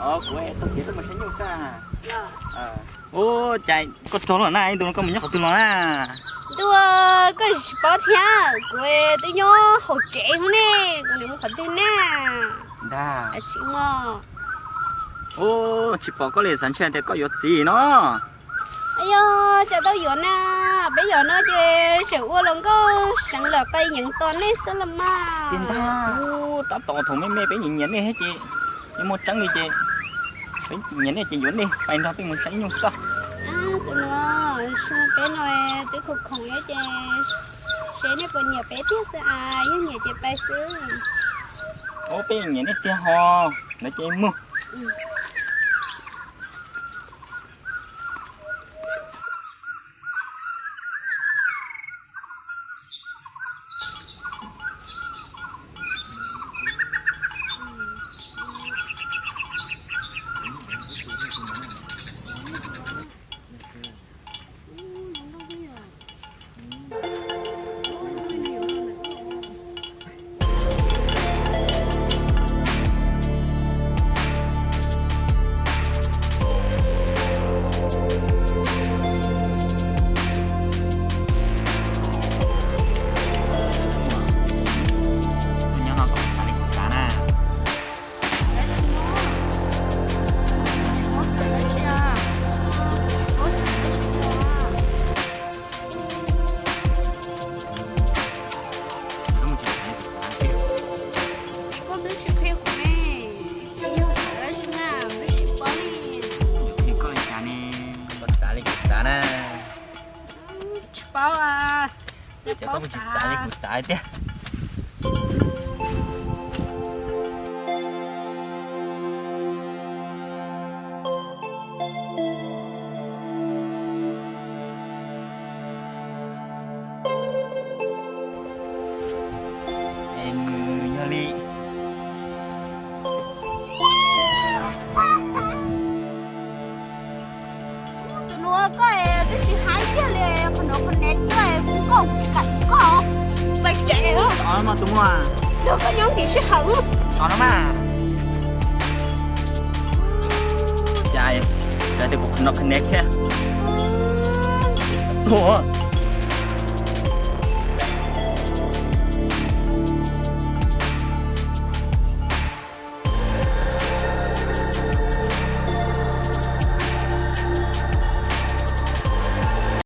Kuv tuaj kev tuaj mus saib nyuj xwb. Ua cas koj tsaug lawm na, ib ntu no koj mus nyob qhov twg los na? Ntuj, koj tsis paub thiab, kuv twb nyob hauv tsev xwb ne, kuv niam mus qhov twg na? Ntag. Tsis pom koj li xav ntshe tias koj yuav txiv no. Yog cas tau yuav na, peb yog no ces tseem ua los nkauj seev lawm qai yeev tos nej xwb los mas. Tiag ntag, tab tom thaum me me peb nyiam nyiam nej thiab ces, yuav muaj tseeb li ces peb nyiam nej ces yuav nej pais nrog peb mus saib nyuj xwb. Tus no, peb no twb khoom khoom ces seb nej puas nyiam peb tiag xwb as, yog nyiam ces pais xwb. Ua peb nyiam nej tiag ho, lawv ces mus. Nyob no koj xav li kuv xav na. Koj twb tsis qhia kuv ne, yog kuv dab tsi na, kuv twb tsis paub li. Kuv qhia koj li cas ne? Koj xav li kuv xav na. Tsis paub, ces koj kuj tsis xav li kuv xav tiag. Es nws yog li. Tus nus koj twb tsis hais kiag li, qhov no qhov nev coj kuv koj tsis kam koj. Pais tsev. Tus muaj, yog koj nyob nkim sij hawm. Tos no mas. Cas, cas tias kuv qhov no qhov nev thiab.